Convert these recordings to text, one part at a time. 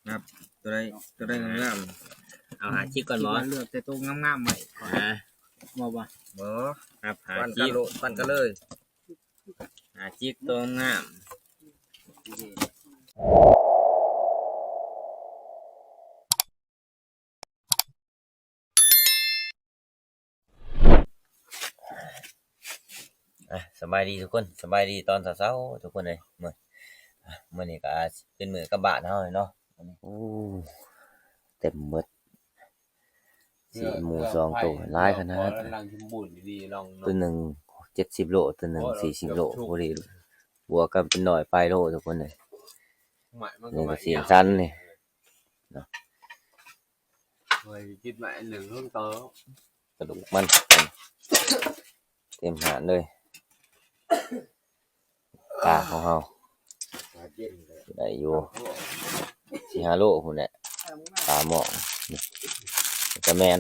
ນັບໂຕໃດ ໂຕໃດງາມໆ ເອົາຫ້າຈິກກ່ອນບໍ? ຄິດວ່າເລືອກແຕ່ໂຕງາມໆໄວ້ກ່ອນ ຮະ ບໍ່ ບໍ່ ນັບຫ້າຈິກ ປັນກັນໂລດ ປັນກັນເລີຍ ຫ້າຈິກໂຕງາມ. ອ່ະ ສະບາຍດີທຸກຄົນ ສະບາຍດີຕອນເຊົ້າໆ ທຸກຄົນເອີຍ ມື້ ອ່ະ ມື້ນີ້ກໍເປັນມື້ກັບບ້ານເຮົາເນາະ ໂອ້ ເຕັມໝົດ ຊີ້ນໝູສອງໂຕ ຫຼາຍຂະໜາດ ໂຕໜຶ່ງເຈັດສິບໂລ ໂຕໜຶ່ງສີ່ສິບໂລ ພໍດີ ບວກກັນເປັນຮ້ອຍປາຍໂລ ທຸກຄົນເອີຍ ນີ້ກໍຊີ້ນສັນນີ້ ເນາະ ໂອ້ຍ ກິນມາອັນໜຶ່ງລົງໂຕ ກະດູກມັນ ເຕັມຫານເລີຍ ປາຂອງເຮົາ ໄດ້ຢູ່ ສີ່ຫ້າໂລພຸ້ນແຫຼະ ປາໝອງ ນີ້ກະແມ່ນ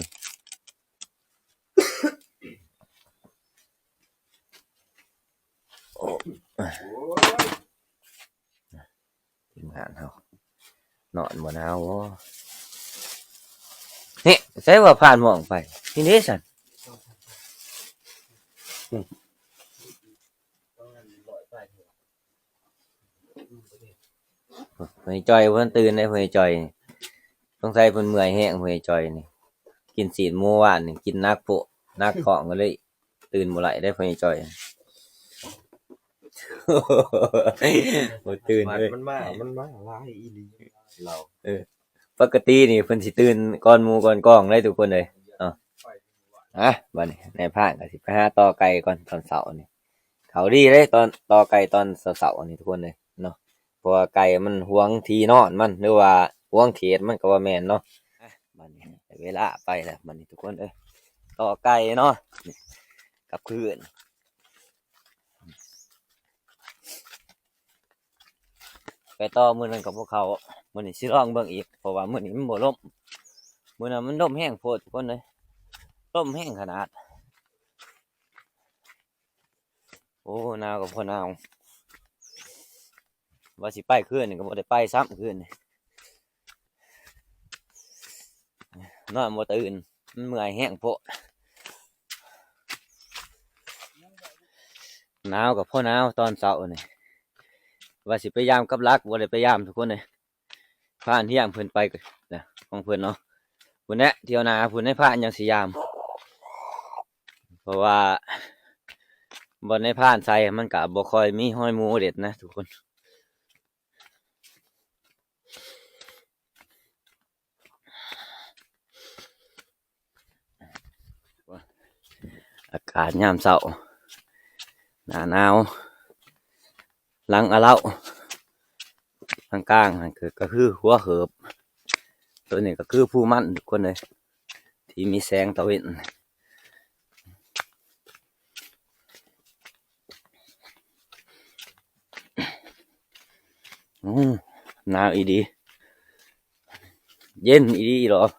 ໂອ້ ທີມງານເຮົາ ນອນບໍ່ໜາວບໍ? ເນາະ ໃສວ່າຜ່ານໝອງໄປ ນີ້ເດ້ຊັ້ນ ອືມ ພໍ່ໃຫຍ່ຈ່ອຍບໍ່ທັນຕື່ນເດ້ ພໍ່ໃຫຍ່ຈ່ອຍ ສົງໄສເພິ່ນເມື່ອຍແຮງ ພໍ່ໃຫຍ່ຈ່ອຍນີ້ ກິນຊີ້ນໝູວານນີ້ ກິນໜັກໂພດ ໜັກທ້ອງ ກໍເລີຍ ຕື່ນບໍ່ໄດ້ເດ້ ພໍ່ໃຫຍ່ຈ່ອຍ ບໍ່ຕື່ນເລີຍ ມັນມາ ມັນມາຫຼາຍອີ່ຫຼີ ເອີ ປົກກະຕິນີ້ເພິ່ນຊິຕື່ນກ່ອນໝູ່ກ່ອນກອງເດ້ທຸກຄົນເອີຍ ເນາະ ອ່ະ ບາດນີ້ນາຍພານກໍຊິໄປຫາຕໍ່ໄກ່ກ່ອນຕອນເຊົ້ານີ້ ເຂົ້າດີເດ້ຕອນຕໍ່ໄກ່ຕອນເຊົ້າໆນີ້ທຸກຄົນເອີຍເນາະ ເພາະວ່າໄກ່ມັນຫວງທີ່ນອນມັນ ຫຼືວ່າຫວງເຂດມັນກໍວ່າແມ່ນເນາະ ອ່ະ ບາດນີ້ໄດ້ເວລາໄປແລ້ວ ບາດນີ້ທຸກຄົນເອີຍ ຕໍ່ໄກ່ເນາະ ກັບຄືນ ໄປຕໍ່ມື້ນັ້ນກັບພວກເຂົາ ມື້ນີ້ຊິລອງເບິ່ງອີກ ເພາະວ່າມື້ນີ້ມັນບໍ່ລົມ ມື້ນັ້ນມັນລົມແຮງໂພດທຸກຄົນເອີຍ ລົມແຮງຂະໜາດ ໂອ້ ໜາວກໍພໍໜາວ ວ່າຊິໄປຄືນນີ້ກໍບໍ່ໄດ້ໄປຊ້ຳ ຄືນນີ້ນອນບໍ່ຕື່ນ ມັນເມື່ອຍແຮງໂພດ ໜາວກໍພໍໜາວຕອນເຊົ້ານີ້ ວ່າຊິໄປຢາມກັບຫຼັກ ບໍ່ໄດ້ໄປຢາມທຸກຄົນເອີຍ ພານທຽງເພິ່ນໄປນະ ຂອງເພິ່ນເນາະ ພຸ້ນແຫຼະ ທ່ຽວໜ້າພຸ້ນນາຍພານຍັງຊິຢາມ ເພາະວ່າບ່ອນນາຍພານໃສ່ມັນກະບໍ່ຄ່ອຍມີຮອຍໝູເດັດນະທຸກຄົນ ອາກາດຍາມເຊົ້າ ໜ້າໜາວ ຫຼັງອາເລົາ ທາງກາງຫັ້ນຄື ກໍຄືຫົວເຫີບ ໂຕນີ້ກໍຄືພູມັນທຸກຄົນເອີຍ ທີ່ມີແສງຕາເວັນ ອືມ ໜາວອີ່ຫຼີ ເຢັນອີ່ຫຼີເນາະ.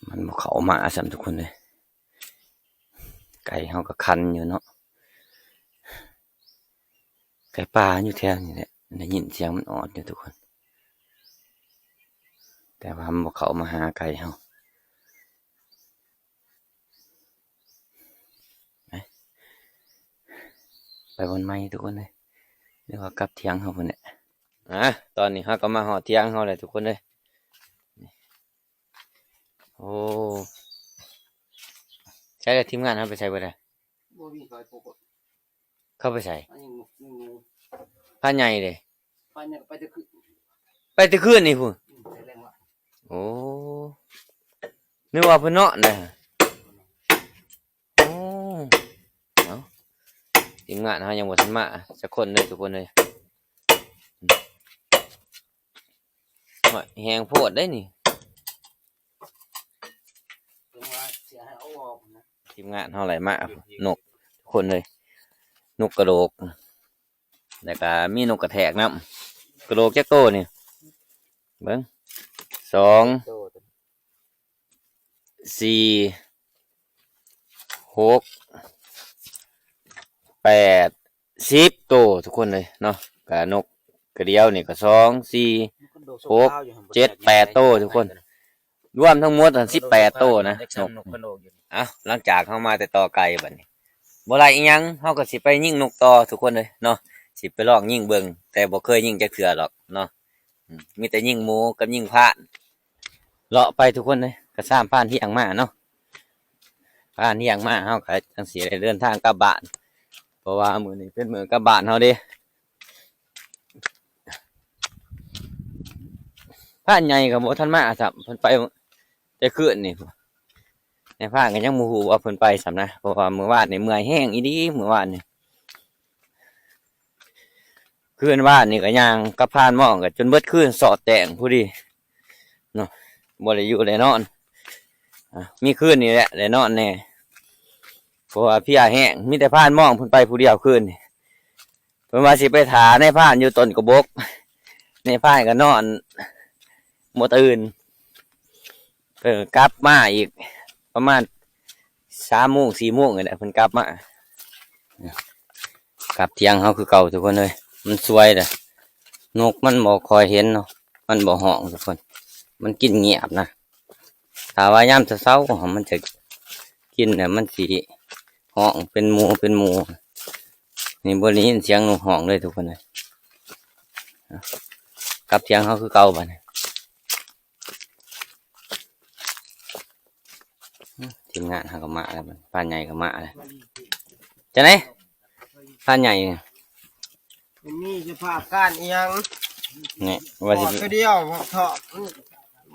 ມັນບໍ່ເຂົ້າມາຊ້ຳທຸກຄົນເອີຍ. ໄກ່ເຮົາກໍຄັນຢູ່ເນາະ ໄກ່ປ່າຢູ່ແຖວນີ້ແຫຼະ ໄດ້ຍິນສຽງມັນອອດຢູ່ທຸກຄົນ ແຕ່ວ່າມັນບໍ່ເຂົ້າມາຫາໄກ່ເຮົາ. ໄປ ປບ່ອນໃໝ່ທຸກຄົນເອີຍ ຫຼືວ່າກັບຖຽງເຮົາພຸ້ນແຫຼະ. ອາ ຕອນນີ້ເຮົາກໍມາຮອດຖຽງເຮົາແລ້ວທຸກຄົນເອີຍ. ໂອ້ ໃສລະ ທີມງານເຮົາໄປໃສເບິດລະ? ບໍ່ມີໃຜປົກ ເຂົາໄປໃສ? ອັນນີ້ໜູ ພານໃຫຍ່ເດ? ພານໃຫຍ່ໄປແຕ່ຄືນ ໄປແຕ່ຄືນນີ້ພຸ້ນ. ອືມ ແຕ່ແລງວະ. ໂອ້ ນຶກວ່າເພິ່ນນອນນະ. ໂອ້ ເອົາ ທີມງານເຮົາຍັງບໍ່ທັນມາຈັກຄົນເລີຍທຸກຄົນເອີຍ. ໂອ້ຍ ແຮງໂພດເດ້ນີ້. ທີມງານເຮົາໄລ່ມາ ນົກທຸກຄົນເອີຍ ນົກກະໂດກ ແລ້ວກະມີນົກກະແທກນຳ. ກະໂດກຈັກໂຕນີ້? ເບິ່ງ ສອງ ສີ່ ຫົກ ແປດ ສິບໂຕທຸກຄົນເອີຍເນາະ. ກະນົກກະດຽວນີ້ກະ ສອງ ສີ່ ຫົກ ເຈັດ ແປດໂຕທຸກຄົນ ລວມທັງໝົດຫັ້ນ ສິບແປດໂຕນະ ນົກ. ເອົ້າ ຫຼັງຈາກເຮົາມາແຕ່ຕໍ່ໄກ່ບັດນີ້ ບໍ່ໄດ້ອີ່ຫຍັງ ເຮົາກໍຊິໄປຍິງນົກຕໍ່ທຸກຄົນເອີຍເນາະ. ຊິໄປລອງຍິງເບິ່ງ ແຕ່ບໍ່ເຄີຍຍິງຈັກເທື່ອດອກເນາະ. ອືມ ມີແຕ່ຍິງໝູກັບຍິງພານ ເລາະໄປທຸກຄົນເອີຍ. ກະຊາມພານທ່ຽງມາເນາະ ພານທ່ຽງມາ ເຮົາກະຈັ່ງຊິໄດ້ເດີນທາງກັບບ້ານ ເພາະວ່າມື້ນີ້ເປັນມື້ກັບບ້ານເຮົາເດ້. ພານໃຫຍ່ກໍບໍ່ທັນມາຊ້ຳ ເພິ່ນໄປແຕ່ຄືນນີ້. ນາຍພານກໍຍັງບໍ່ຮູ້ວ່າເພິ່ນໄປຊ້ຳນະ ເພາະວ່າມື້ວານນີ້ເມື່ອຍແຮງອີ່ຫຼີ ມື້ວານນີ້. ຄືນວານນີ້ກໍຍ່າງກັບພານໝ້ອງ ກໍຈົນເບິດຄືນ ສອດແຈ້ງພໍດີເນາະ ບໍ່ໄດ້ຢູ່ໄດ້ນອນ. ອາ ມີຄືນນີ້ແຫຼະໄດ້ນອນແດ່ ເພາະວ່າເພຍແຮງ. ມີແຕ່ພານໝ້ອງເພິ່ນໄປຜູ້ດຽວຄືນນີ້ ເພິ່ນວ່າຊິໄປຖ້ານາຍພານຢູ່ຕົ້ນກະບົກ ນາຍພານກໍນອນບໍ່ຕື່ນ. ເອີ ກັບມາອີກປະມານສາມໂມງ ສີ່ໂມງນີ້ແຫຼະ ເພິ່ນກັບມາ. ກັບຖຽງເຮົາຄືເກົ່າທຸກຄົນເອີຍ ມັນສວຍເດ້ ນົກມັນບໍ່ຄ່ອຍເຫັນເນາະ ມັນບໍ່ຮ້ອງທຸກຄົນ ມັນກິນງຽບນະ. ຖ້າວ່າຍາມເຊົ້າໆ ມັນຈະກິນນະ ມັນຊິຮ້ອງເປັນໝູ່ເປັນໝູ່. ນີ້ບໍ່ໄດ້ຍິນສຽງນົກຮ້ອງເລີຍທຸກຄົນເອີຍ. ກັບຖຽງເຮົາຄືເກົ່າບັດນີ້. ທີມງານເຮົາກໍມາແລ້ວ ພານໃຫຍ່ກໍມາແລ້ວ. ຈັ່ງໃດ ພານໃຫຍ່ ບໍ່ມີສະພາບການອີ່ຫຍັງ ນີ້ວ່າຊິ ຖອກຄືດຽວ ຖອກ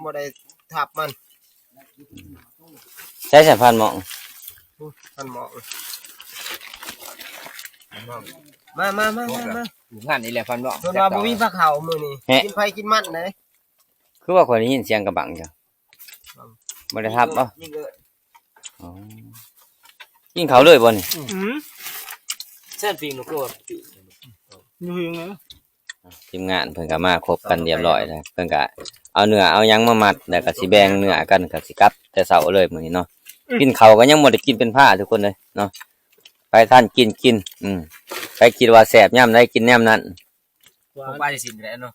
ບໍ່ໄດ້ທັບມັນ. ໃສຊັ້ນພານໝ້ອງ? ໂອ້ຍ ພານໝ້ອງ ມາ ມາ ມາ ມາ ມາ ງານນີ້ແຫຼະພານໝ້ອງ. ເພິ່ນວ່າບໍ່ມີພາເຂົ້າມື້ນີ້ ແຮະ ກິນໃຜກິນມັນເດ້. ຄືວ່າຂ້ອຍໄດ້ຍິນສຽງກະບັງຢູ່ ບໍ່ໄດ້ຮັບບໍ່? ອໍ ກິນເຂົ້າເລີຍບໍ່ນີ້? ອືມ ແຊນປີງມັນຄືວ່າປີງຢູ່ຫຶງແລ້ວ. ທີມງານເພິ່ນກໍມາຄົບກັນຮຽບຮ້ອຍແລ້ວ ເພິ່ນກໍເອົາເນື້ອເອົາຫຍັງມາມັດ ແລ້ວກໍຊິແບ່ງເນື້ອກັນ ກໍຊິກັບແຕ່ເຊົ້າເລີຍມື້ນີ້ເນາະ. ອືມ ກິນເຂົ້າກໍຍັງບໍ່ໄດ້ກິນເປັນພາທຸກຄົນເລີຍເນາະ ໃຜທັນກິນກິນ. ອືມ ໃຜຄິດວ່າແຊບຍາມໃດກິນຍາມນັ້ນ. ບໍ່ໄປຊິນແຫຼະເນາະ.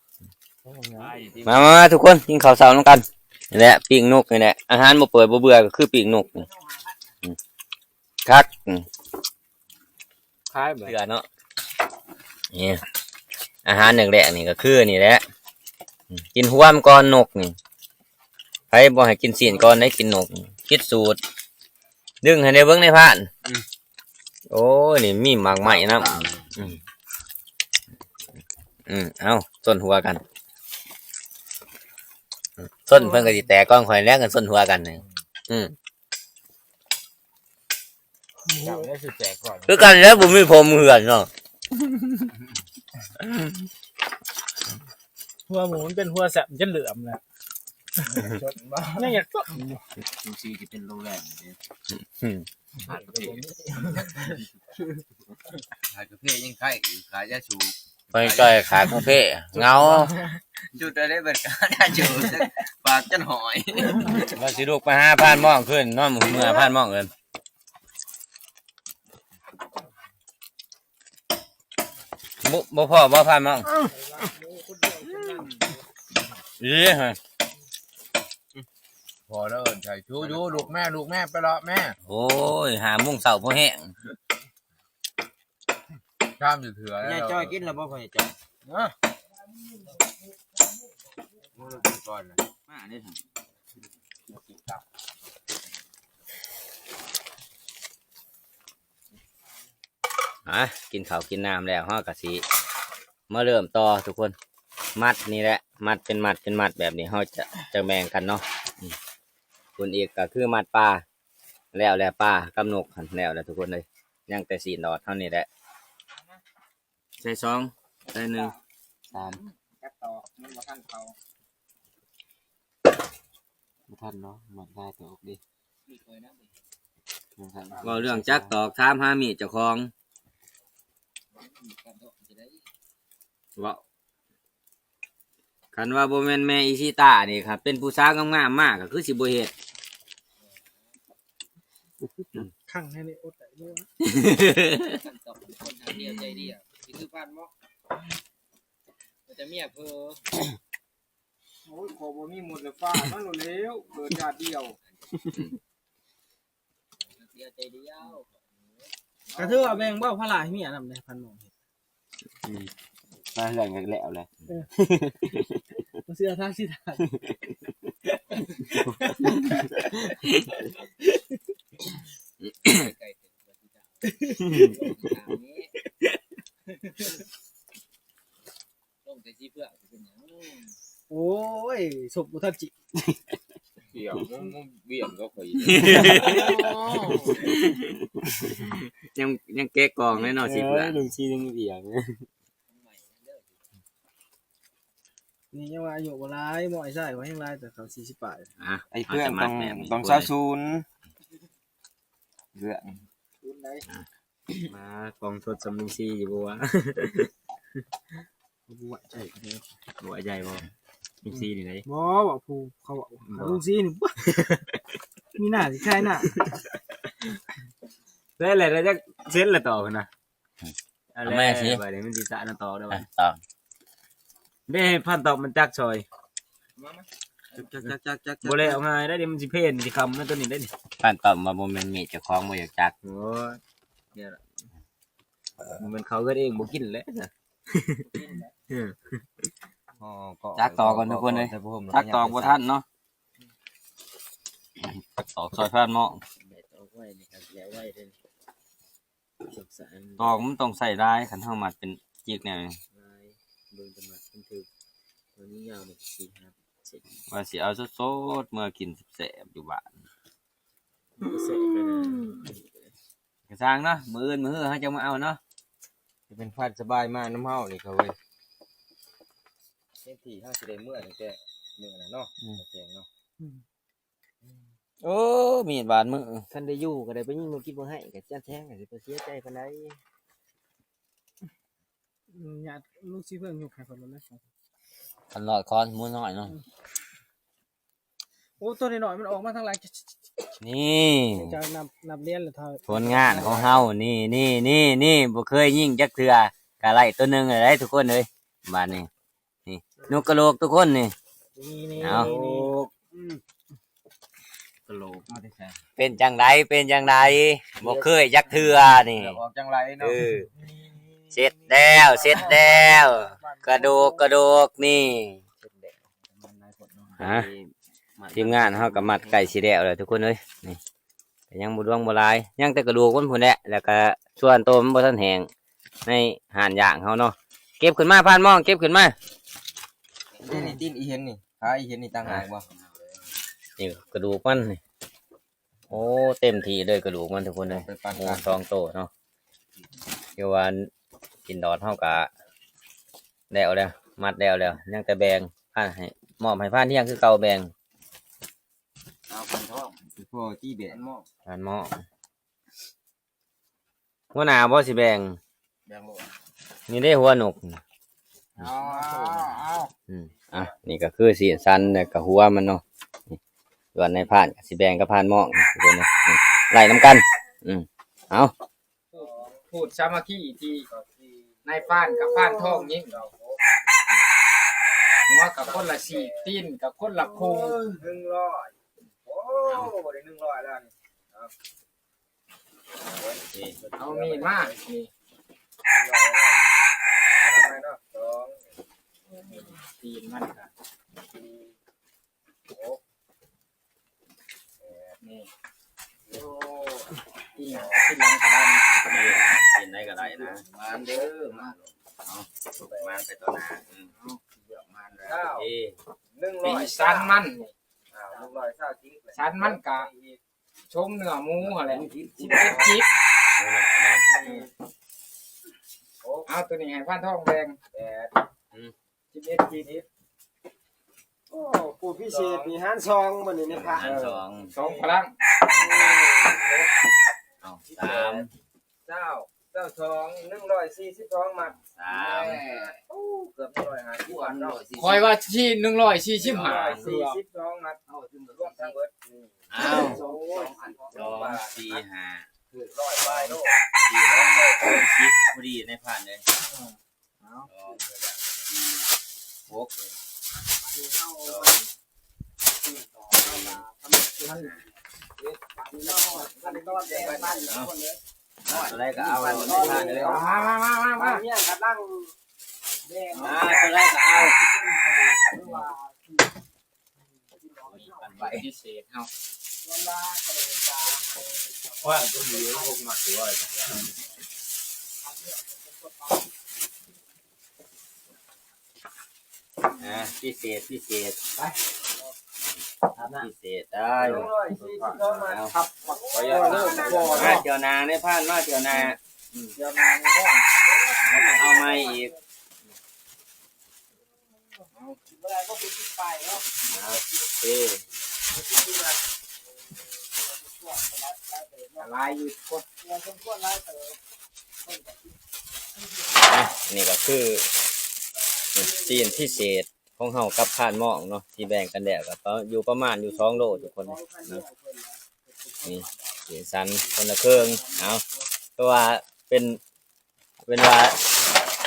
ມາ ມາ ມາ ທຸກຄົນ ກິນເຂົ້າເຊົ້ານຳກັນ. ນີ້ແຫຼະ ປີ້ງນົກນີ້ແຫຼະ ອາຫານບໍ່ເປີດບໍ່ເບື່ອກໍຄືປີ້ງນົກນີ້. ອືມ ຄັກ ອືມ ຂາຍເບື່ອເນາະ. ນີ້ ອາຫານແລກໆນີ້ກໍຄືນີ້ແຫຼະ ອືມ ກິນຫົວມັນກ່ອນນົກນີ້. ໃຜບໍ່ໃຫ້ກິນຊີ້ນກ່ອນໄດ້ ກິນນົກ ຜິດສູດ. ດຶງໃຫ້ແດ່ເບິ່ງນາຍພານ. ອືມ ໂອ້ຍ ນີ້ມີໝາກໄມ້ນຳ. ອືມ ອືມ ເອົາ ຊົນຫົວກັນ ຊົນເພິ່ນກໍຊິແຕກກ່ອນຂ້ອຍແລ້ວ ກັນຊົນຫົວກັນນີ້. ອືມ ເຈົ້າໄດ້ຊິແຕກກ່ອນ ຄືກັນແລ້ວ ບໍ່ມີຜົມເຮືອນເນາະ. ຫົວໝູມັນເປັນຫົວແຊບ ມັນຈະເຫຼື້ອມແຫຼະ ຍັງຢາກຕົ້ມຢູ່. ຊຸງຊີຊິເປັນໂລງແຮມເດ້. ອືມ ຂາຍກາເຟ ຂາຍກາເຟຍັງຂາຍ ຂາຍຢາສູບ ໄປໄກຂາຍກາເຟ ເຫງົາ ຈຸດໄດ້ເບິດການຢູ່ ປາກຈົນຫອຍ. ວ່າຊິລຸກໄປຫາພານໝ້ອງຄືນ ນອນມື້ເມື່ອພານໝ້ອງເອີ້ນ. ບໍ່ ບໍ່ພໍບໍ່ພານໝ້ອງ? ອີ ພໍເດີ ໃສ່ຊູຢູ່ ລູກແມ່ ລູກແມ່ ໄປເລາະແມ່. ໂອ້ຍ ຫ້າໂມງເຊົ້າພໍແຮງ. ຊາມຢູ່ເທື່ອແລ້ວ. ຍາຍຈ້ອຍກິນແລ້ວບໍ່ ພໍ່ໃຫຍ່ຈ້ອຍ? ເອີ ມາເລີຍ ກິນກ່ອນນະ. ມາເດ້ ອ່ະ ກິນເຂົ້າກິນນ້ຳແລ້ວ ເຮົາກໍຊິມາເລີ່ມຕໍ່ທຸກຄົນ. ມັດນີ້ແຫຼະ ມັດເປັນມັດເປັນມັດແບບນີ້ ເຮົາຈະ ຈະແບ່ງກັນເນາະ. ອືມ ຄຸນອີກກໍຄືມັດປາ ແລ້ວແຫຼະ ປາກັບນົກຫັ້ນແລ້ວແຫຼະທຸກຄົນເອີຍ. ຍັງແຕ່ຊີ້ນດອດເຮົານີ້ແຫຼະ. ໃສ່ສອງ ໃສ່ໜຶ່ງ ສາມ ຈັກຕອກ ມັນບໍ່ທັນເຂົ້າ ບໍ່ທັນເນາະ ມັນຫຼາຍຕອກເດ້. ເວົ້າເລື່ອງຈັກຕອກ ຖາມຫາມີດເຈົ້າຂອງ ເວົ້າ ຄັນວ່າບໍ່ແມ່ນແມ່ອີຊີຕານີ້ ຄັນເປັນຜູ້ສາວງາມໆມາກໍຄືຊິບໍ່ເຮັດ. ຄັງໃຫ້ນີ້ອົດໄດ້ບໍ່ວະ? ຄັນຕອບເປັນຄົນຫາດຽວໃຈດຽວ ຄືບ້ານເມາະ ແຕ່ເມຍເຜີ. ໂອ້ຍ ຂໍບໍ່ມີໝົດແລ້ວ ຟາດມັນໂລດແລ້ວ ເກີດຊາດດຽວ ເດີຍໃຈດຽວ. ກະຖືວ່າແບ່ງເບົາພາລະໃຫ້ເມຍນຳເດ້ ພັນໝໍ. ອືມ ມາເຮືອນກໍແລ້ວແຫຼະ. ເອີ ບໍ່ເຊື່ອຖາມຊິຖາມ ລົງແຕ່ສີເຜືອກຊິເປັນຫຍັງ? ໂອ້ຍ ສົບບໍ່ທັນຈິ ດຽວ ມັນ ມັນວຽນກັບຂ້ອຍອີກ ຍັງ ຍັງແກະກ່ອງແນ່ເນາະ ເອີ ສີເຜືອກ ລຸງຊີຍັງວຽນ. ນີ້ຍັງວ່າອາຍຸບໍ່ຫຼາຍ ໝໍ້ອ້າຍຊາຍວ່າແຮງຫຼາຍ ແຕ່ເຂົາສີ່ສິບປາຍ. ອ່ະ ໄອ້ເພື່ອງຕ້ອງ ຕ້ອງຊາວສູນ ເລື່ອງ ມາກອງທົດສຳລຸງຊີຢູ່ບໍ່ວະ? ບໍ່ໄວ້ໃຈເດ້ ບໍ່ໄວ້ໃຈບໍ່? ລຸງຊີນີ້ໄດ໋ ບໍ່ ວ່າຜູ້ເຂົາເວົ້າ ບໍ່ ລຸງຊີນີ້ ມີໜ້າຊິຂາຍໜ້າ ແລ້ວ ແລ້ວຈັກເຊັນລະຕໍ່ພຸ້ນນະ. ເອົາແມ່ຊິ ບາດນີ້ມັນຊິສະນະຕອກໄດ້ ອ່ະ ບໍ່ ຕອກເດ້ ພັນຕອກມັນຈັກຊອຍ ມາ ມາ ຈັກ ຈັກ ຈັກ ຈັກ ຈັກ ບໍ່ແລ້ວງ່າຍໄດ໋ ມັນຊິເພນຊິຄຳນະຕົວນີ້ໄດ໋. ພັນຕອກວ່າບໍ່ແມ່ນມີດເຈົ້າຂອງ ບໍ່ຢາກຈັກ. ໂອ້ຍ ເນຍລະ ມັນເຂົ້າເຮືອນເອງບໍ່ກິນແຫຼະ ຈັກຕອກກ່ອນທຸກຄົນເອີຍ ຈັກຕອກບໍ່ທັນເນາະ ຈັກຕອກຊອຍພານໝໍ້. ຕອກມັນຕ້ອງໃຊ້ຫຼາຍ ຄັນເຮົາມັດເປັນຈິກແນວນີ້ ເບິ່ງແຕ່ມັດມັນຖືກ ມັນຍາວນີ້ ສີ່ຫ້າເຊັນ ວ່າຊິເອົາສົດໆເມືອກິນແຊບໆຢູ່ບ້ານ ມັນກໍແຊບແລ້ວນະ ກະຊ່າງເນາະ ມື້ອື່ນມື້ຮືເຮົາຈະມາເອົາເນາະ ຈະເປັນພັນສະບາຍມານຳເຮົານີ້ເຂົາເວີຍ ເຕັມທີ່ເຮົາຊິໄດ້ເມືອຕັ້ງແຕ່ມື້ນັ້ນເນາະ ອືມ ແສງເນາະ ອືມ. ໂອ້ ມີດບາດມື ຄັນໄດ້ຢູ່ກໍໄດ້ໄປຍິງບໍ່ກິນບໍ່ໃຫ້ ກໍຈະແທງກໍຊິບໍ່ເສຍໃຈປານໃດ ຍາດລູກຊິເພິ່ງຍົກໃຫ້ເພິ່ນແລ້ວ ຄັນລອດຄອໝູນ້ອຍເນາະ ອືມ ໂອ້ ຕົວນ້ອຍໆມັນອອກມາທາງຫຼັງ ນີ້ ຈະນັບ ນັບຫຼຽນລະເທົ່າ ຜົນງານຂອງເຮົາ ນີ້ ນີ້ ນີ້ ນີ້ ບໍ່ເຄີຍຍິງຈັກເທື່ອ ກະໄດ້ຕົວໜຶ່ງແລ້ວເດ້ທຸກຄົນເອີຍ ບາດນີ້. ນີ້ ນົກກະໂຫຼກທຸກຄົນນີ້ ນີ້ ນີ້ ເອົາ ນີ້ ນີ້ ອືມ ກະໂຫຼກມາແຕ່ໃສ? ເປັນຈັ່ງໃດ ເປັນຈັ່ງໃດ ບໍ່ເຄີຍຈັກເທື່ອນີ້ ອອກຈັ່ງໃດເນາະ ເອີ ນີ້ ນີ້ ນີ້ ເສັດແລ້ວ ເສັດແລ້ວ ກະໂດກ ກະໂດກນີ້ ຮະ ທີມງານເຮົາກໍມັດໃກ້ຊິແລ້ວແລ້ວທຸກຄົນເອີຍ ນີ້ ກໍຍັງບໍ່ດວງບໍ່ຫຼາຍ ຍັງແຕ່ກະດູກມັນພຸ້ນແຫຼະ ແລ້ວກໍສ່ວນໂຕມັນບໍ່ທັນແຫ້ງ ໃນຮ້ານຍ່າງເຮົາເນາະ ເກັບຂຶ້ນມາ ພານມອງ ເກັບຂຶ້ນມາ ນີ້ ນີ້ ຕີນອີເຫັນນີ້ ຂາອີເຫັນນີ້ຕ່າງຫາກບໍ່? ນີ້ກະດູກມັນນີ້ ໂອ້ ເຕັມທີ່ເລີຍກະດູກມັນທຸກຄົນເອີຍ ໄປປັນ ໂອ້ ກັນ ສອງໂຕເນາະ ຄືວ່າກິນດອດເຮົາກະແລ້ວແລ້ວ ມັດແລ້ວແລ້ວ ຍັງແຕ່ແບ່ງ ພານໃຫ້ ມອບໃຫ້ພານທ່ຽງຄືເກົ່າ ແບ່ງ ເອົາພັນທອງ ຊິພໍຕີແບກ ພັນໝໍ້ ພັນໝໍ້ ຫົວໜ້າບໍ່ຊິແບ່ງ? ແບ່ງໂລດ ນີ້ເດ້ຫົວນົກ ເອົາ ເອົາ ເອົາ ອືມ ອ່ະ ນີ້ກໍຄືຊີ້ນສັນ ແລ້ວກໍຫົວມັນເນາະ ສ່ວນນາຍພານກໍຊິແບ່ງກັບພານໝໍ້ ທຸກຄົນເນາະ ນີ້ ໄລ່ນຳກັນ ອືມ ເອົາ ພູດສາມັກຄີທີ່ນາຍພານກັບພານທອງຍິງ ຫົວກໍຄົນລະຊີກ ຕີນກໍຄົນລະຄູ່ ໜຶ່ງຮ້ອຍ ໂອ້ ໄດ້ໜຶ່ງຮ້ອຍແລ້ວນີ້ ເອົາມີດມາ ນີ້ ຕີນມັນກະສີ່ ຫົກ ແປດ ນີ້ ໂອ້ ຕີນໜ້າ ຕີນຫຼັງກະໄດ້ ເອີ ຕີນໃດກະໄດ້ນະ ມານເດີ ມານ ເອົາ ມານໄປຕໍ່ໜ້າ ອືມ ເອົາ ມານແລ້ວ ເອີ ໜຶ່ງຮ້ອຍ ສັນມັນ ອ້າວ ໜຶ່ງຮ້ອຍຊາວ ສັນມັນກະ ຊົມເນື້ອໝູຫັ້ນແຫຼະ ສິບເອັດ ຈິບ ເອົາ ໂຕນີ້ໃຫ້ພານທອງແບ່ງ ແປດ ອືມ ສິບເອັດ ຈິບ ໂອ້ ຜູ້ພິເສດນີ້ຫານສອງ ບັດນີ້ໃນພະ ຫານສອງ ສອງພະລັງ ເອົາ ສາມ ຊາວ ຊາວສອງ ໜຶ່ງຮ້ອຍສີ່ສິບສອງມັດ ສາມ ໂອ້ ເກືອບໜຶ່ງຮ້ອຍຫ້າສິບມັດເນາະ ຂ້ອຍວ່າຊິໜຶ່ງຮ້ອຍສີ່ສິບຫ້າ ໜຶ່ງຮ້ອຍສີ່ສິບສອງມັດ ລວມທັງເບິດ ອ້າວ ສອງ ສອງ ສີ່ ຫ້າ ຮ້ອຍປາຍໂລ ສີ່ ຫ້າ ຫົກສິບ ພໍດີໃນພານເລີຍ ເອົາ ສອງ ສີ່ ຫົກ ສອງ ເອົາ ໂຕໃດກະເອົາ ໃນພານເລີຍ ມາ ມາ ມາ ມາ ມາ ເມຍກຳລັງແບ່ງ ອ່າ ໂຕໃດກະເອົາ ຄືວ່າ ອັນໃບພິເສດເຮົາ ວ່າຕົວນີ້ເຮົາບໍ່ມັກຢູ່ວ່າ ອ່າ ພິເສດ ພິເສດ ໄປ ພິເສດໄດ້ ໜຶ່ງຮ້ອຍສີ່ສິບສອງມັດ ເອົາ ມາທ່ຽວໜ້າ ໃນພານມາທ່ຽວໜ້າ ອືມ ທ່ຽວໜ້ານີ້ເຮົາຕ້ອງເອົາໃໝ່ອີກ ເອົາ ໂອເຄ ຫຼາຍຢູ່ ກົດ ອ່ະ ນີ້ກະຄືຊີ້ນພິເສດຂອງເຮົາກັບພານມອງເນາະ ທີ່ແບ່ງກັນແລ້ວກະຢູ່ປະມານຢູ່ສອງໂລທຸກຄົນເນາະ ນີ້ ສີສັນຄົນລະເຄິ່ງ ເອົາ ເພາະວ່າເປັນ ເປັນວ່າ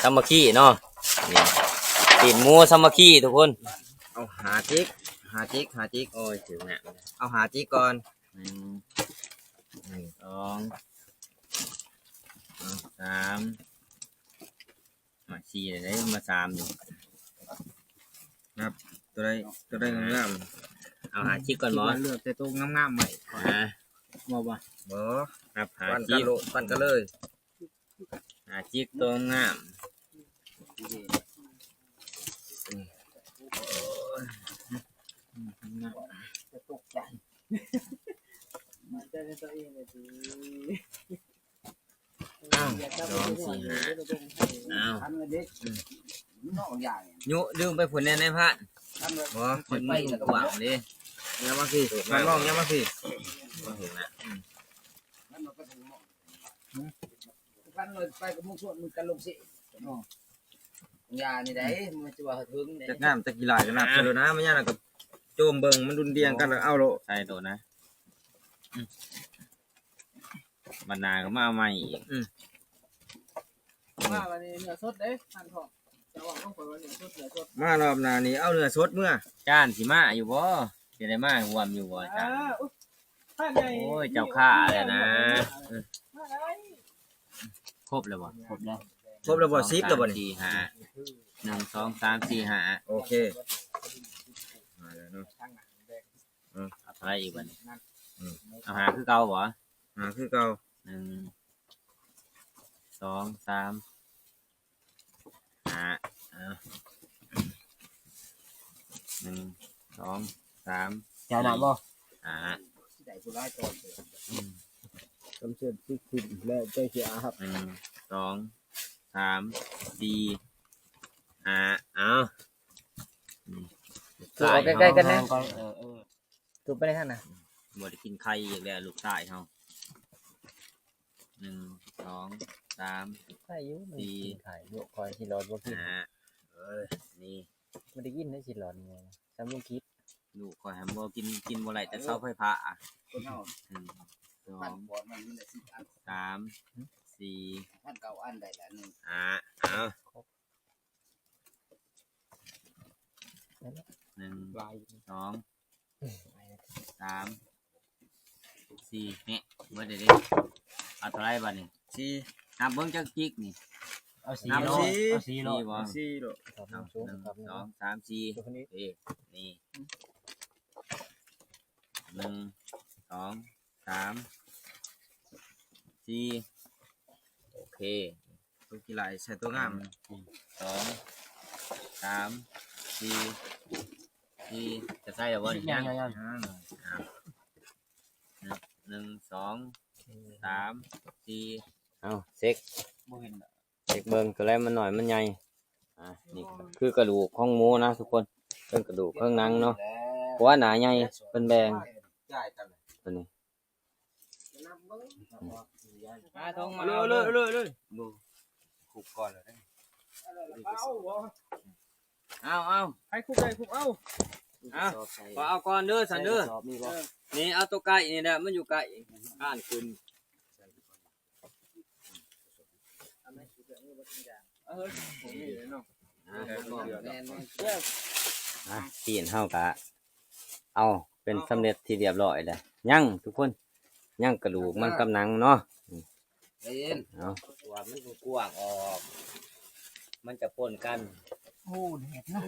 ສາມັກຄີເນາະ ນີ້ ຕີນໝູສາມັກຄີທຸກຄົນ ເອົາຫ້າຈິກ ຫ້າຈິກ ຫ້າຈິກ ໂອ້ຍ ຖືກແລ້ວ ເອົາຫ້າຈິກກ່ອນ ໜຶ່ງ ສອງ ສາມ ມາສີ່ເດ້ ມາສາມຢູ່ ນັບໂຕໃດ ໂຕໃດງາມໆ ເອົາຫ້າຈິກກ່ອນບໍ ຄິດວ່າເລືອກແຕ່ໂຕງາມໆໄວ້ ອ່າ ບໍ່ ບໍ່ ນັບຫ້າຈິກ ປັ່ນກັນໂລດ ປັ່ນກັນເລີຍ ຫ້າຈິກໂຕງາມ ຕະຕົກໃຈ ໝັ້ນໃຈໃນຕົວເອງເລີຍຕິ ອ້າວ ສອງ ສີ່ ຫ້າ ອ້າວ ຄັນເດ້ ອືມ ນ້ອງໃຫຍ່ ຍຸດຶງໄປພຸ້ນແດ່ນາຍພານ ບໍ່ ມັນກວ້າງເດ້ ຢ່າມາພີ້ ມາລອງ ຢ່າມາພີ້ ບໍ່ເຫັນນະ ອືມ ຄັນເລີຍໄປກັບໝູ່ຊວນ ມັນກັນລົງຊິ ເນາະ ຢານີ້ໄດ໋ ມັນຈະວ່າເຖິງເດ້ ຈັກງາມຈັກຂີ້ຫຼ້າຍກະນັບ ເອີ ໃສ່ໂລດນະ ມັນຍາມນັ້ນກະໂຈມເບິ່ງ ມັນດຸ່ນດ່ຽງກັນລະເອົາໂລດ ໃສ່ໂຕນະ ອືມ ບັດໜ້າກະມາເອົາໃໝ່ອີກ ອືມ ມາບັດນີ້ເນື້ອສົດເດ້ ທ່ານທອງ ຈະເວົ້ານຳຂ້ອຍວ່າເນື້ອສົດ ເນື້ອສົດ ມາລອບໜ້ານີ້ເອົາເນື້ອສົດເມືອ ຈານຊິມາຢູ່ບໍ່ ຊິໄດ້ມາຮ່ວມຢູ່ບໍ່ ຈານ ເອີ ໂອ້ຍ ທ່ານໃຫຍ່ ໂອ້ຍ ເຈົ້າຂ້າແລ້ວນະ ເອີ ມາໄດ້ ຄົບແລ້ວບໍ່ ຄົບແລ້ວ ຄົບແລ້ວບໍ່ ສິບແລ້ວບໍ່ນີ້ ສອງ ສາມ ສີ່ ຫ້າ ໜຶ່ງ ສອງ ສາມ ສີ່ ຫ້າ ໂອເຄ ມາແລ້ວເນາະ ເອົາເທົ່າໃດອີກບັດນີ້ ອືມ ເອົາຫ້າຄືເກົ່າບໍ່ ຫ້າຄືເກົ່າ ໜຶ່ງ ສອງ ສາມ ຫ້າ ເອົາ ໜຶ່ງ ສອງ ສາມ ຈ່າຍໜ້າບໍ່ ຫ້າ ໄດ້ຜູ້ຫຼາຍຕອນ ອືມ ກຳເສິດຊິຂຶ້ນແລ້ວ ໃຈຊິອາບ ໜຶ່ງ ສອງ ສາມ ສີ່ ຫ້າ ເອົາ ສູບອອກໃກ້ໆກັນແດ່ ເອີໆ ສູບໄປໃນຫັ້ນນະ ບໍ່ໄດ້ກິນໄຂ່ອີກແລ້ວລູກຊາຍເຮົາ ໜຶ່ງ ສອງ ສາມ ໄດ້ຢູ່ ມັນ ສີ່ ກິນໄຂ່ ລູກຂ້ອຍຊິຫຼອດບໍ່ກິນ ຫ້າ ເອີ ນີ້ ບໍ່ໄດ້ກິນໄດ້ຊິຫຼອດນີ້ ສ່ຳລຸງຄິດ ລູກຂ້ອຍຫັ້ນບໍ່ກິນ ກິນບໍ່ໄດ້ແຕ່ເສົາໄຟຟ້າ ຄົນເຮົາ ໜຶ່ງ ສອງ ພັນກວ່າມັນ ມັນໄດ້ສິບອັນ ສາມ ສີ່ ພັນເກົ້າອັນໄດ້ລະ ໜຶ່ງ ຫ້າ ເອົາ ໜຶ່ງ ສອງ ສາມ ສີ່ ແນ່ ເບິດແລ້ວເດ້ ເອົາເທົ່າໃດບັດນີ້ ສີ່ ນັບເບິ່ງຈັກຈິກນີ້ ເອົາສີ່ ນັບ ໂລດ ສີ່ ເອົາສີ່ໂລດ ສີ່ບໍ່? ສີ່ໂລດ ສອບໜຶ່ງສູງ ໜຶ່ງ ສອບໜຶ່ງ ສອງ ສາມ ສີ່ ໂອເຄ ນີ້ ໜຶ່ງ ສອງ ສາມ ສີ່ ໂອເຄ ຕົວຂີ້ໄລ່ໃສ່ຕົວງາມ ໜຶ່ງ ສອງ ສາມ ສີ່ ສີ່ ຈະໃສ່ແລ້ວບໍ່ນີ້? ຍັງ ຍັງ ຍັງ ອ່າ ໜຶ່ງ ສອງ ສາມ ສີ່ ເອົາ ເຊັກ ບໍ່ເຫັນ ເຊັກເບິ່ງ ຕົວໃດມັນນ້ອຍມັນໃຫຍ່ ອ່າ ນີ້ຄືກະດູກຂອງໝູນະທຸກຄົນ ເຊິ່ງກະດູກເຄິ່ງໜັງເນາະ ເພາະວ່າໜ້າໃຫຍ່ເພິ່ນແບ່ງ ຕົວນີ້ ມາ ຖົງມາ ເອົາເລີຍ ເອົາເລີຍ ເອົາເລີຍ ເອົາເລີຍ ບໍ່ ຄຸບກ່ອນແລ້ວເດ້ ເອົາ ເອົາ ໃຫ້ຄຸບໄດ້ຄຸບ ເອົາ ເອົາ ຂໍເອົາກ່ອນເດີ ຊັ້ນເດີ ນີ້ ເອົາຕົວໃກ້ນີ້ແຫຼະ ມັນຢູ່ໃກ້ ຂ້ານຂຶ້ນ ອ່າ ຊີ້ນເຮົາກະເອົາເປັນສຳເລັດທີ່ຮຽບຮ້ອຍແລ້ວ ຍັງທຸກຄົນ ຍັງກະດູກມັນກັບໜັງເນາະ ໃຈເຢັນ ເອົາ ຕົວມັນກວ້າງອອກ ມັນຈະປົນກັນ ໂອ້ ແດດເນາະ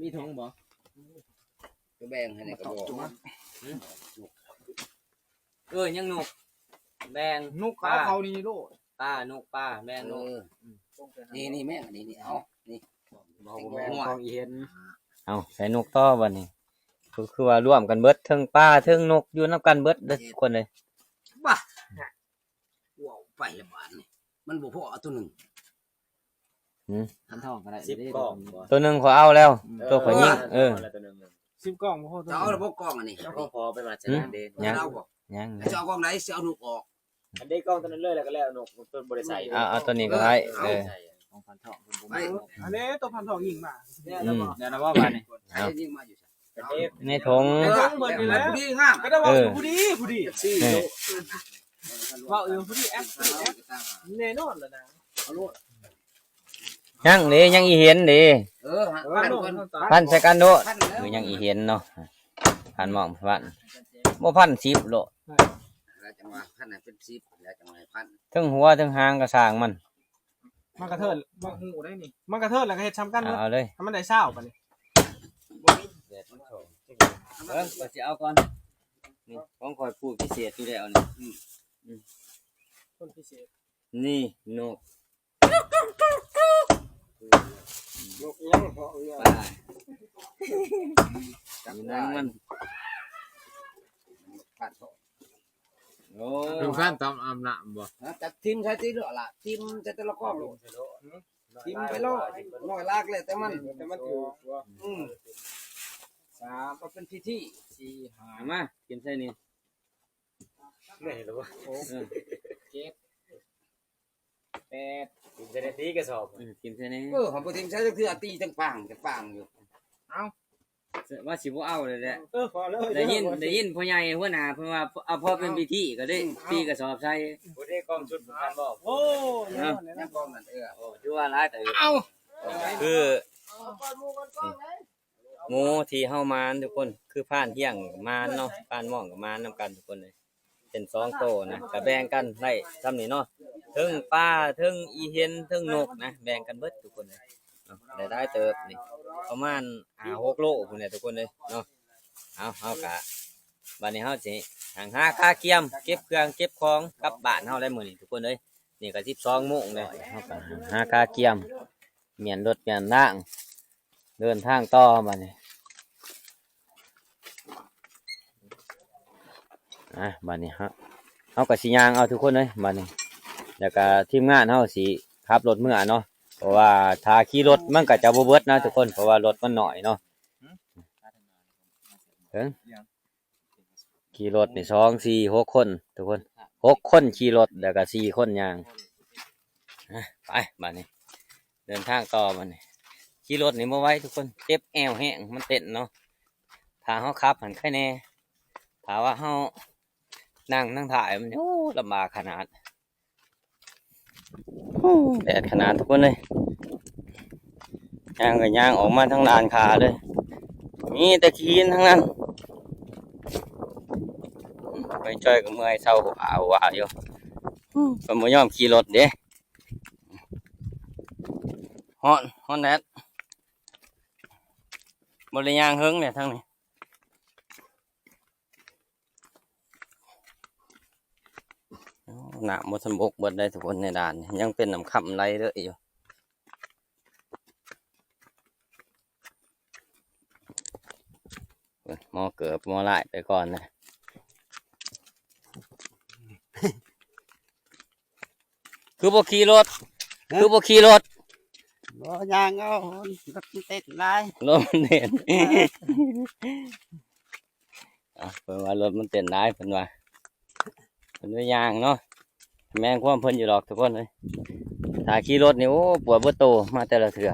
ມີຖົງບໍ່? ຈະແບ່ງໃຫ້ແດ່ກະບອກ ເອີ ຍັງນົກ ແບ່ງ ນົກເອົາເຂົ້ານີ້ໂລດ ປາ ນົກປາ ແບ່ງນົກ ເອີ ນີ້ ນີ້ແມ່ງ ອັນນີ້ ນີ້ ເອົາ ນີ້ ບໍ່ ບໍ່ແບ່ງ ກອງອີເຫັນ ເອົາ ໃສ່ນົກຕໍ່ບັດນີ້ ຄື ຄືວ່າລວມກັນເບິດ ເທິງປາ ເທິງນົກ ຢູ່ນຳກັນເບິດເດີທຸກຄົນເອີຍ ບາ ເວົ້າໄປລະບາດນີ້ ມັນບໍ່ພໍເອົາຕົວໜຶ່ງ ຫືມ ພັນທອງກໍໄດ້ ສິບກ່ອງບໍ່? ຕົວໜຶ່ງຂ້ອຍເອົາແລ້ວ ເອີ ຕົວຂ້ອຍຍິງ ເອີ ເອີ ສິບກ່ອງບໍ່ພໍ ເຈົ້າເອົາແລ້ວບໍ່ກ່ອງອັນນີ້? ເຈົ້າຂອງພໍ່ໄປວາດໃສ່ນາເດ້ ຍັງ ຍັງ ຈະເອົາກ່ອງໃດ? ຊິເອົານົກອອກ ອັນເດ້ກ່ອງຕົວນັ້ນເລີຍ ແລ້ວກໍແລ້ວ ນົກເພິ່ນບໍ່ໄດ້ໃສ່ ເອົາ ເອົາຕົວນີ້ກໍໄດ້ ເອີ ເອີ ຂອງພັນທອງເພິ່ນບໍ່ມີ ອັນນີ້ຕົວພັນທອງຍິງມາ ອືມ ແລ້ວນະບໍ່ບາດນີ້ ໃສ່ຍິງມາຢູ່ໃສ? ໃນຖົງ ເອີ ເບິດນີ້ແຫຼະ ດີງາມ ກໍໄດ້ວ່າ ເອີ ຜູ້ດີ ຜູ້ດີ ເອີ ເວົ້າຢູ່ຜູ້ດີ ແອັບ ຜູ້ດີ ແອັບ ແນ່ນອນແລ້ວນະ ເອົາໂລດ ຍັງເດ້ ຍັງອີເຫັນເດ້ ເອີ ພັນ ພັນໃສ່ກັນໂລດ ພັນແລ້ວ ເອີ ຍັງອີເຫັນເນາະ ພັນໝອກພັນ ບໍ່ພັນສິບໂລດ ແລ້ວຈັ່ງວ່າພັນໃຫ້ເປັນສິບ ແລ້ວຈັ່ງໃຫ້ພັນ ເທິງຫົວເທິງຫາງກໍຊ່າງມັນ ມັນກະເທີດ ບໍ່ຮູ້ໄດ້ນີ້ ມັນກະເທີດແລ້ວກໍເຮັດຊ່ຳກັນເບິດ ເອົາເລີຍ ໃຫ້ມັນໄດ້ຊາວບາດນີ້ ແດດມັນສ່ອງ ເບິ່ງ ຂ້ອຍຊິເອົາກ່ອນ ນີ້ຂອງຂ້ອຍຜູ້ພິເສດຢູ່ແລ້ວນີ້ ອືມ ອືມ ຄົນພິເສດ ນີ້ນົກ ນົກອີຫຍັງເພາະເອີຍ ປາ ຈັບນາງມັນ ໂອ້ ເປັນແຟນຕຳອຳນະບໍ່? ຈັບຖິ້ມໃສ່ຕິໂລດລະ ຖິ້ມໃສ່ແຕ່ລະກ້ອງໂລດ ຖິ້ມໄປໂລດ ນ້ອຍຫຼາຍແລ້ວແຕ່ມັນ ແຕ່ມັນຖືກ ອືມ ສາມ ກໍເປັນທີ່ທີ່ ສີ່ ຫ້າ ມາ ຖິ້ມໃສ່ນີ້ ໄດ້ແລ້ວບໍ່? ຫົກ ເອີ ເຈັດ ແປດ ຖິ້ມໃສ່ໃນຕີກະສອບ ເອີ ຖິ້ມໃສ່ແນ່ ເອີ ເຮົາບໍ່ຖິ້ມໃສ່ຈັກເທື່ອ ຕີຈັ່ງປາງຈັ່ງປາງຢູ່ ເອົ້າ ວ່າຊິບໍ່ເອົາເລີຍແຫຼະ ເອີ ພໍເລີຍ ໄດ້ຍິນ ໄດ້ຍິນພໍ່ໃຫຍ່ຫົວໜ້າເພິ່ນວ່າ ເອົາພໍເປັນພິທີກໍໄດ້ ອືມ ຕີກະສອບໃສ່ ບໍ່ໄດ້ກອງຊຸດບໍ່ທັນບໍ່ ໂອ້ ເນາະ ຍັງກອງນັ້ນ ເອີ ໂອ້ ຖືວ່າຫຼາຍເຕີບ ເອົ້າ ຄື ເອົາກ່ອນໝູ່ກ່ອນກອງເດ້ ໝູທີ່ເຮົາໝານທຸກຄົນ ຄືພານທ່ຽງກໍໝານເນາະ ພານມ່ອງກໍໝານນຳກັນທຸກຄົນເລີຍ ເປັນສອງໂຕນະ ກໍແບ່ງກັນໄດ້ຊ່ຳນີ້ເນາະ ເທິງປາ ເທິງອີເຫັນ ເທິງນົກນະ ແບ່ງກັນເບິດທຸກຄົນເລີຍເນາະ ໄດ້ຫຼາຍເຕີບນີ້ ປະມານຫ້າຫົກໂລພຸ້ນແຫຼະທຸກຄົນເລີຍເນາະ ເອົາ ເຮົາກະ ບາດນີ້ເຮົາຊິຫາ ຫາກາກຽມ ເກັບເຄື່ອງເກັບຂອງກັບບ້ານເຮົາແລ້ວມື້ນີ້ທຸກຄົນເອີຍ ນີ້ກໍສິບສອງໂມງແລ້ວ ເຮົາກໍຫາກາກຽມ ມ້ຽນລົດມ້ຽນລາງ ເດີນທາງຕໍ່ບາດນີ້ ອ່າ ບາດນີ້ເຮົາ ເຮົາກໍຊິຍ່າງເອົາທຸກຄົນເອີຍ ບາດນີ້ ແລ້ວກໍທີມງານເຮົາຊິຂັບລົດເມືອເນາະ ເພາະວ່າຖ້າຂີ່ລົດມັນກໍຈະບໍ່ເບິດນະທຸກຄົນ ເພາະວ່າລົດມັນໜ້ອຍເນາະ ເອີ ຂີ່ລົດນີ້ ສອງ ສີ່ ຫົກຄົນທຸກຄົນ ຫົກຄົນຂີ່ລົດ ແລ້ວກໍສີ່ຄົນຍ່າງ ອ່ະ ໄປບາດນີ້ ເດີນທາງຕໍ່ບາດນີ້ ຂີ່ລົດນີ້ບໍ່ໄຫວທຸກຄົນ ເຈັບແອວແຮງ ມັນເຕັ້ນເນາະ ຖ້າເຮົາຂັບຫັ້ນໄຄແດ່ ຖ້າວ່າເຮົານັ່ງທາງທ້າຍມັນ ໂອ້ ລຳບາກຂະໜາດ. ໂອ້ ແດດຂະໜາດທຸກຄົນເອີຍ ຍ່າງກໍຍ່າງອອກມາທາງດ້ານຂ້າເລີຍ ມີແຕ່ຂີ້ຫີນທັງນັ້ນ ໄປຈ່ອຍກໍເມື່ອຍເຊົາຫວາວໆຢູ່ ເພິ່ນບໍ່ຍອມຂີ່ລົດເດ້ ຮ້ອນ ຮ້ອນແດດ ບໍ່ໄດ້ຍ່າງເຫິງແຫຼະທາງນີ້. ໂອ້ ນ້ຳບໍ່ທັນບົກເບິດເດ້ທຸກຄົນ ໃນດ່ານນີ້ ຍັງເປັນນ້ຳຄຳໄຫຼເລີຍຢູ່. ໝໍເກີບ ໝໍລາຍໄປກ່ອນນະ. ຄືບໍ່ຂີ່ລົດ? ຮະ? ຄືບໍ່ຂີ່ລົດ? ບໍ່ ຍ່າງເອົາ ລົດມັນເຕັ້ນຫຼາຍ ລົດມັນເຕັ້ນ. ອ່ະ ເພິ່ນວ່າລົດມັນເຕັ້ນຫຼາຍ ເພິ່ນວ່າ ເພິ່ນວ່າຍ່າງເນາະ. ແມ່ນຄວາມເພິ່ນຢູ່ດອກທຸກຄົນເອີຍ ຖ້າຂີ່ລົດນີ້ ໂອ້ ປວດເບິດໂຕ ມາແຕ່ລະເທື່ອ.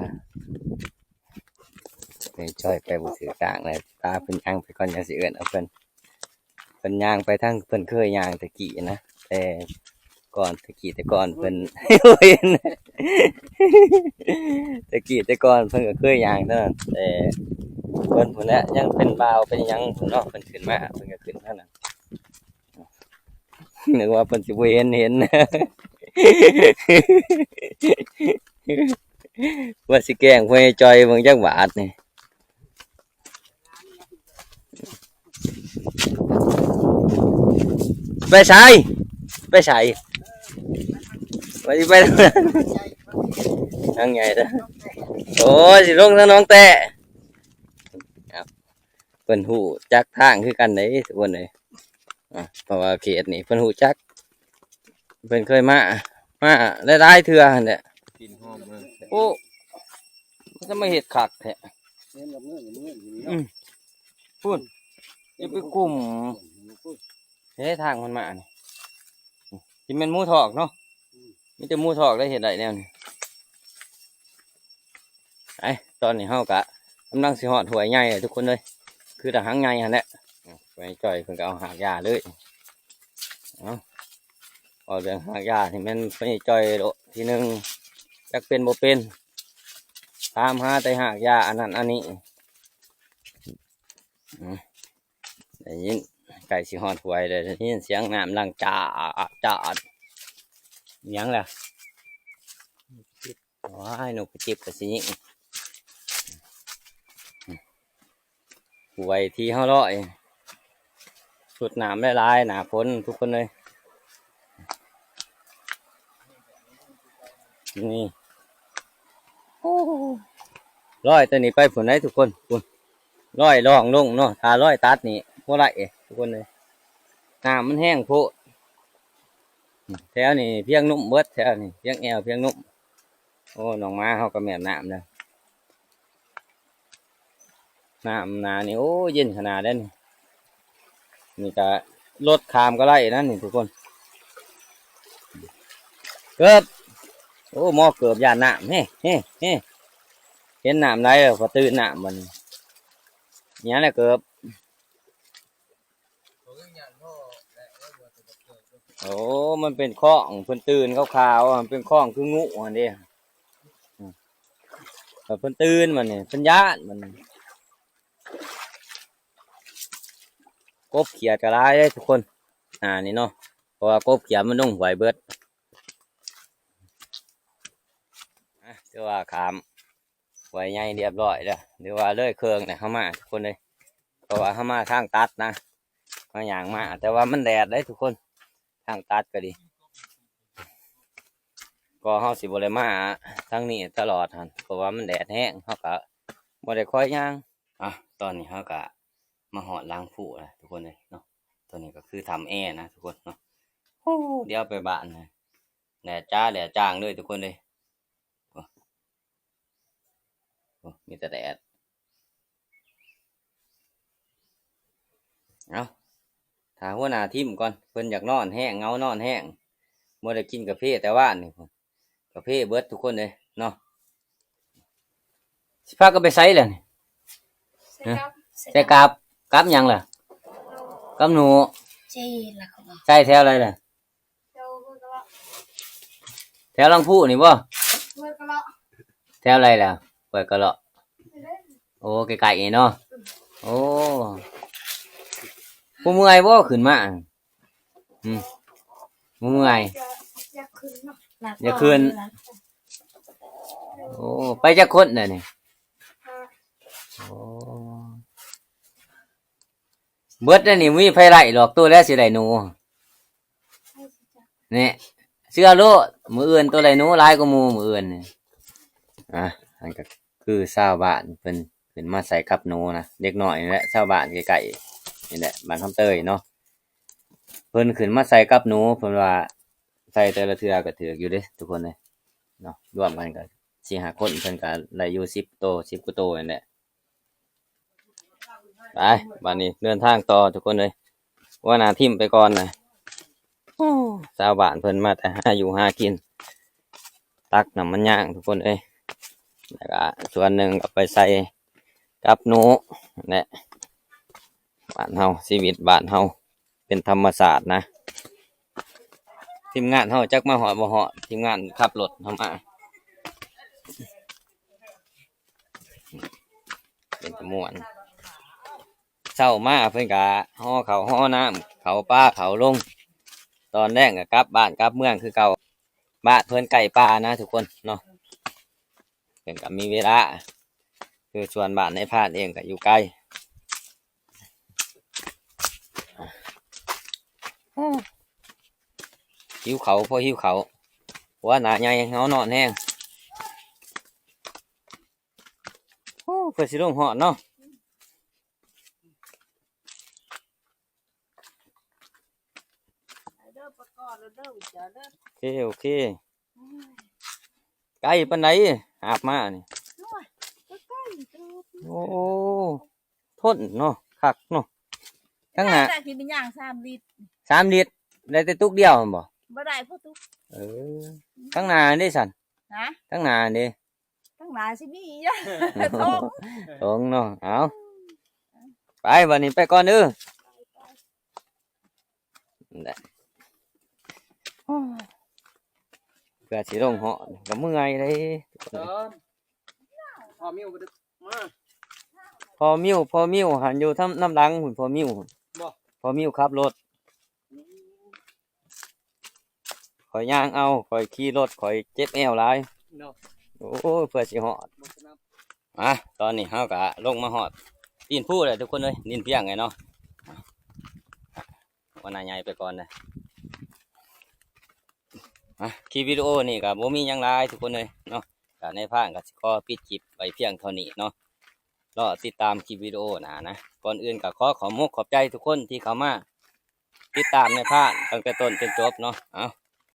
ໄປຈ່ອຍໄປບໍ່ຖືກທາງເລີຍ ພາເພິ່ນຍ່າງໄປກ່ອນ ຈັ່ງຊິເອີ້ນເອົາເພິ່ນ. ເພິ່ນຍ່າງໄປທາງເພິ່ນເຄີຍຍ່າງແຕ່ກີ້ນະ ແຕ່ກ່ອນ ແຕ່ກີ້ແຕ່ກ່ອນເພິ່ນ ແຕ່ກີ້ແຕ່ກ່ອນເພິ່ນກໍເຄີຍຍ່າງເທົ່ານັ້ນ ແຕ່ເພິ່ນພຸ້ນແຫຼະ ຍັງເປັນບ່າວເປັນຫຍັງເນາະ ເພິ່ນຂຶ້ນມາ ເພິ່ນກໍຂຶ້ນເທົ່ານັ້ນ. ນຶກວ່າເພິ່ນຊິບໍ່ເຫັນ ເຫັນ ວ່າຊິແກ້ງພໍ່ໃຫຍ່ຈ່ອຍເບິ່ງຈັກບາດນີ້. ໄປໃສ? ໄປໃສ? ວ່າຊິໄປທາງໃຫຍ່ເດີ້. ໂອ້ຍ ຊິລົງທາງໜອງແຕ້. ເພິ່ນຮູ້ຈັກທາງຄືກັນເດ້ທຸກຄົນເອີຍ ອ່າ ເພາະວ່າເຂດນີ້ເພິ່ນຮູ້ຈັກ ເພິ່ນເຄີຍມາ ມາຫຼາຍໆເທື່ອຫັ້ນແຫຼະ. ກິ່ນຫອມເລີຍ. ໂອ້ ມັນຈະມາເຮັດຄັກແທ້. ອືມ ພຸ້ນ ຢ່າໄປກຸ້ມເດ້ ທາງມັນມານີ້ ຊິແມ່ນໝູທອກເນາະ. ອືມ ມີແຕ່ໝູທອກໄດ້ເຮັດໄດ້ແນວນີ້. ໄປ ຕອນນີ້ເຮົາກະກຳລັງຊິຮອດຫ້ວຍໃຫຍ່ແລ້ວທຸກຄົນເອີຍ ຄືຕາຫາງໃຫຍ່ຫັ້ນແຫຼະ. ໄປຈ່ອຍເພິ່ນກໍເອົາຮາກຫຍ້າເລີຍ. ເອົາ ເວົ້າເລື່ອງຮາກຫຍ້ານີ້ແມ່ນໄປຈ່ອຍໂລະທີໜຶ່ງ ຈັກເປັນບໍ່ເປັນ ຖາມຫາແຕ່ຮາກຫຍ້າອັນນັ້ນອັນນີ້. ອືມ ໄດ້ຍິນ ໃກ້ຊິຮອດຫ້ວຍແລ້ວ ໄດ້ຍິນສຽງນ້ຳຫຼັ່ງຈາດຈາດ. ຫຍັງລະ? ວ້າຍ ນົກກະຈິບກະຊິຍິງ. ຫ້ວຍທີ່ເຮົາເລາະນີ້ ຊຸດນ້ຳຫຼາຍໆ ໜ້າຝົນທຸກຄົນເອີຍ. ນີ້ ໂອ້ ລອຍຕົວນີ້ໄປພຸ້ນໃດ໋ທຸກຄົນ ພຸ້ນ ລອຍລ່ອງລົງເນາະ. ຖ້າລອຍຕັດນີ້ບໍ່ໄດ້ເດ້ທຸກຄົນເອີຍ ນ້ຳມັນແຮງໂພດ. ແຖວນີ້ພຽງໜຸ່ມເບິດ ແຖວນີ້ພຽງແອວພຽງໜຸ່ມ. ໂອ້ ນ້ອງໝາເຮົາກໍແມ່ນນ້ຳເດີ. ນ້ຳໜ້ານີ້ ໂອ້ ເຢັນຂະໜາດເດ້ນີ້. ນີ້ກະລົດຂ້າມກໍໄດ້ນະນີ້ທຸກຄົນ. ເກີບ ໂອ້ ໝໍເກີບຢ້ານນ້ຳ. ເຮ ເຮ ເຮ ເຫັນນ້ຳໄຫຼ ພໍຕື່ນນ້ຳບັດນີ້. ຫຍັງລະເກີບ? ໂອ້ ມັນເປັນຄ້ອງ ເພິ່ນຕື່ນຂາວໆ ມັນເປັນຄ້ອງຄືງູຫັ້ນເດ້. ອືມ ເພິ່ນຕື່ນມັນນີ້ ເພິ່ນຢ້ານມັນນີ້. ກົບຂຽດກໍຫຼາຍເດ້ທຸກຄົນ ອ່າ ນີ້ເນາະ ເພາະວ່າກົບຂຽດມັນລົງຫ້ວຍເບິດ. ອ່ະ ຖືວ່າຂ້າມ ຫ້ວຍໃຫຍ່ລຽບຮ້ອຍແລ້ວ ຫຼືວ່າເລີຍເຄິ່ງແລ້ວ ເຮົາມາທຸກຄົນເອີຍ. ເພາະວ່າເຮົາມາທາງຕັດນະ ເຮົາຍ່າງມາ ແຕ່ວ່າມັນແດດເດ້ທຸກຄົນ ທາງຕັດກໍດີ. ກໍເຮົາຊິບໍ່ໄດ້ມາທາງນີ້ຕະຫຼອດຫັ້ນ ເພາະວ່າມັນແດດແຮງ ເຮົາກໍບໍ່ໄດ້ຄ່ອຍຍ່າງ. ອ່ະ ຕອນນີ້ເຮົາກໍມາຮອດຫຼັງພູແລ້ວທຸກຄົນເອີຍເນາະ. ຕົວນີ້ກໍຄືຖ້ຳແອນະທຸກຄົນເນາະ. ໂອ້ ດຽວໄປບ້ານນະ ແດດຈ້າແດດຈ້າງເລີຍທຸກຄົນເອີຍ. ໂອ້ ໂອ້ ມີແຕ່ແດດ. ເອົາ ຖ້າຫົວໜ້າທີມກ່ອນ ເພິ່ນຢາກນອນແຮງ ເຫງົານອນແຮງ ບໍ່ໄດ້ກິນກາເຟແຕ່ວານນີ້ ກາເຟເບິດທຸກຄົນເອີຍເນາະ. ຊິພາກັນໄປໃສລະນີ້? ໃສ່ກັບ ໃສ່ກັບ ກັບຫຍັງລະ? ກັບໜູ. ໃສ່ແຖວໃດລະ? ແຖວຫຼັງພູນີ້ບໍ່? ແຖວໃດລະ? ຫ້ວຍກະເລາະ. ໂອ້ ໃກ້ໆນີ້ເນາະ. ໂອ້ ບໍ່ເມື່ອຍບໍ່ຂຶ້ນມາ? ອືມ ບໍ່ເມື່ອຍ. ຢາກຂຶ້ນເນາະ ຢາກຂຶ້ນ. ໂອ້ ໄປຈັກຄົນລະນີ້? ໂອ້ ເບິດແລ້ວນີ້ ບໍ່ມີໃຜໄລ່ດອກ ໂຕແລ້ວຊິໄດ້ໜູ. ນີ້ ເຊື່ອໂລດ ມື້ອື່ນໂຕໄດ້ໜູຫຼາຍກວ່າໝູ່ມື້ອື່ນນີ້. ອ່າ ອັນກໍຄືຊາວບ້ານເພິ່ນຂຶ້ນມາໃສ່ກັບໜູນະ ເດັກນ້ອຍນີ້ແຫຼະ ຊາວບ້ານໃກ້ໆນີ້ແຫຼະ ບ້ານຄຳເຕີຍເນາະ. ເພິ່ນຂຶ້ນມາໃສ່ກັບໜູ ເພິ່ນວ່າໃສ່ແຕ່ລະເທື່ອກໍຖືກຢູ່ເດ້ທຸກຄົນເອີຍເນາະ ລວມກັນກໍສີ່ຫ້າຄົນ ເພິ່ນກໍໄດ້ຢູ່ສິບໂຕ ສິບກວ່າໂຕນັ້ນແຫຼະ. ໄປ ບາດນີ້ເດີນທາງຕໍ່ທຸກຄົນເອີຍ ຫົວໜ້າທີມໄປກ່ອນນະ. ໂອ້ ຊາວບ້ານເພິ່ນມາແຕ່ຫາຢູ່ຫາກິນ ຕັກນ້ຳມັນຍາງທຸກຄົນເອີຍ ແລ້ວກໍສ່ວນໜຶ່ງກໍໄປໃສ່ກັບໜູແຫຼະ. ບ້ານເຮົາ ຊີວິດບ້ານເຮົາເປັນທຳມະຊາດນະ. ທີມງານເຮົາຈັກມາຮອດບໍ່ຮອດ ທີມງານຂັບລົດເຮົາມາ ເປັນຕາມ່ວນ. ເຊົ້າມາເພິ່ນກະຫໍ່ເຂົ້າຫໍ່ນ້ຳ ເຂົ້າປ່າເຂົ້າລົງ ຕອນແລງກະກັບບ້ານກັບເມືອງຄືເກົ່າ. ບ້ານເພິ່ນໃກ້ປ່ານະທຸກຄົນເນາະ ເພິ່ນກະມີເວລາ ຄືສ່ວນບ້ານນາຍພານເອງກະຢູ່ໄກ. ຫິວເຂົ້າ ພໍຫິວເຂົ້າ ຫົວໜ້າໃຫຍ່ເຮົານອນແຮງ. ໂອ້ ເພື່ອຊິລົງຮອດເນາະ. ໄປເດີປະກອນເດີ ເດີ ໂອເຄ ໂອເຄ. ໂອ້ຍ ໄກປານໃດຫາບມານີ້? ໂອ້ຍ ກໍໄກເຕີບ. ໂອ້ ທົນເນາະ ຄັກເນາະ. ທາງໜ້າ ແຕ່ຊິໄປຍ່າງສາມລິດ ສາມລິດ ໄດ້ແຕ່ຕຸກດຽວຫັ້ນບໍ່? ບໍ່ໄດ້ພໍຕຸກ. ເອີ ທາງໜ້າເດ້ຊັ້ນ? ຮະ? ທາງໜ້າເດ້? ທາງໜ້າຊິມີ ຖົງ ຖົງເນາະ. ເອົາ ໄປ ບາດນີ້ໄປກ່ອນເດີ. ນັ້ນແຫຼະ ໂອ້ຍ ເພື່ອຊິລົງເຫາະກໍເມື່ອຍເດ້. ເອີ ພໍ່ມິວບໍ່ໄດ້ມາ ພໍ່ມິວ ພໍ່ມິວຫັ້ນຢູ່ນຳ ນຳຫຼັງພຸ້ນ ພໍ່ມິວ. ບໍ່ ພໍ່ມິວຂັບລົດ. ຂ້ອຍຍ່າງເອົາ ຂ້ອຍຂີ່ລົດ ຂ້ອຍເຈັບແອວຫຼາຍເນາະ. ໂອ້ຍ ເພື່ອຊິຮອດ. ອ່ະ ຕອນນີ້ເຮົາກະລົງມາຮອດຕີນພູແລ້ວທຸກຄົນເອີຍ ດິນພຽງເລີຍເນາະ. ຫົວໜ້າໃຫຍ່ໄປກ່ອນເດີ. ອ່ະ ຄລິບວິດີໂອນີ້ກະບໍ່ມີຫຍັງຫຼາຍທຸກຄົນເອີຍເນາະ ກະນາຍພານກະຊິຂໍປິດຄລິບໄວ້ພຽງເທົ່ານີ້ເນາະ. ລໍຕິດຕາມຄລິບວິດີໂອໜ້ານະ. ກ່ອນອື່ນກໍຂໍຂອບອົກຂອບໃຈທຸກຄົນທີ່ເຂົ້າມາຕິດຕາມນາຍພານຕັ້ງແຕ່ຕົ້ນຈົນຈົບເນາະ. ເອົາ